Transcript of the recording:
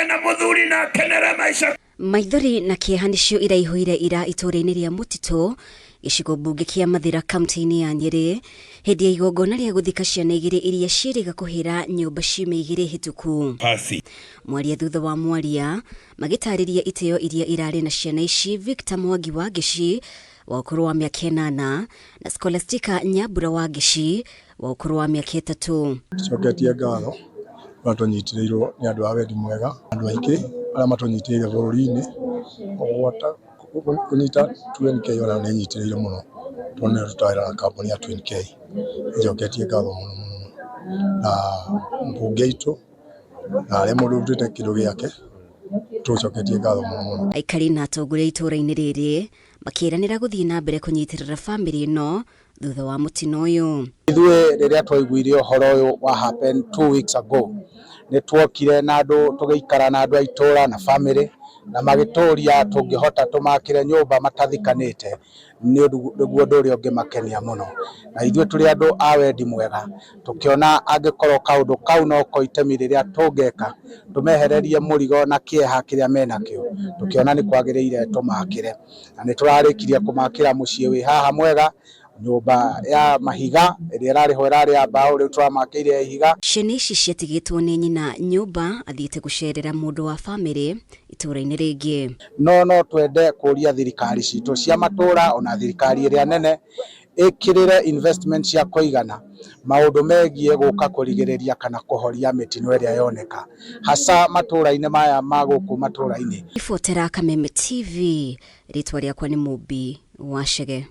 Agĩe na mũthuri na akenere maica. Maithori na kĩeha nĩcio iraihũire ira itũũra-inĩ rĩa Mũtitũ, gĩcigo mbunge kĩa Mathĩra kaunti-inĩ ya Nyĩrĩ, hĩndĩ ya igongona rĩa gũthika ciana igĩrĩ iria ciĩrĩga kũhĩra nyũmba ciumia igĩrĩ hĩtũku. Pasi. Mwaria thutha wa mwaria magĩtarĩria itĩo iria irarĩ na ciana ici Victor Mwangi wa Ngĩci wa ũkũrũ wa mĩaka ĩnana na Scholastica Nyambura wa Ngĩci wa ũkũrũ wa mĩaka ĩtatũ. Tucoketie ngatho ũrĩa tũnyitĩrĩirwo nĩ andũ a wendi mwega, andũ aingĩ arĩa matũnyitĩrĩire bũrũri-inĩ, gwata kũnyita 2NK ona nĩ ĩnyitĩrĩire mũno tondũ nĩyo tũrutaga wĩra na kambuni ya 2NK. Nĩnjoketie ngatho mũno mũno na mbunge itũ na harĩa mũndũ ũrutĩte kĩndũ gĩake, tũcoketie ngatho mũno mũno. Aikari na atongoria itũũra-inĩ rĩrĩ makĩranĩra gũthiĩ na mbere kũnyitĩrĩra bamĩrĩ ĩno thutha wa mũtino ũyũ. Ithuĩ rĩrĩa twaiguire ũhoro ũyũ wa happen 2 weeks ago, nĩ tuokire na andũ, tũgĩikara na andũ a itũũra na family, na magĩtũria tũngĩhota tũmakĩre nyũmba matathikanĩte, nĩ nĩguo ũndũ ũrĩa ũngĩmakenia mũno. Na ithuĩ tũrĩ andũ a wendi mwega, tũkĩona angĩkorwo kaũndũ kau noko itemi rĩrĩa tũngĩka tũmehererie mũrigo na kĩeha kĩrĩa menakĩo, tũkĩona nĩ kwagĩrĩire tũmakĩre. Na nĩ tũrarĩkirie kũmakĩra mũciĩ wĩ haha mwega, nyũmba ya mahiga ĩrĩa ĩrarĩhwo ĩrarĩ ya mbaũ, rĩu tũramakĩire ya ihiga. Ciana ici ciatigĩtwo nĩ nyina nyũmba athiĩte gũcerera mũndũ wa bamĩrĩ itũũra-inĩ rĩngĩ. No twende kũria thirikari citũ cia matũra ona thirikari ĩrĩa nene ĩkĩrĩre investment cia kũigana maũndũ megiĩ gũka kũrigĩrĩria kana kũhoria mĩtino ĩrĩa yoneka hasa matũra-inĩ maya ma gũkũ matũra-inĩ. Ibotera Kameme TV, rĩtwa rĩakwa nĩ Mũmbi wa Chege.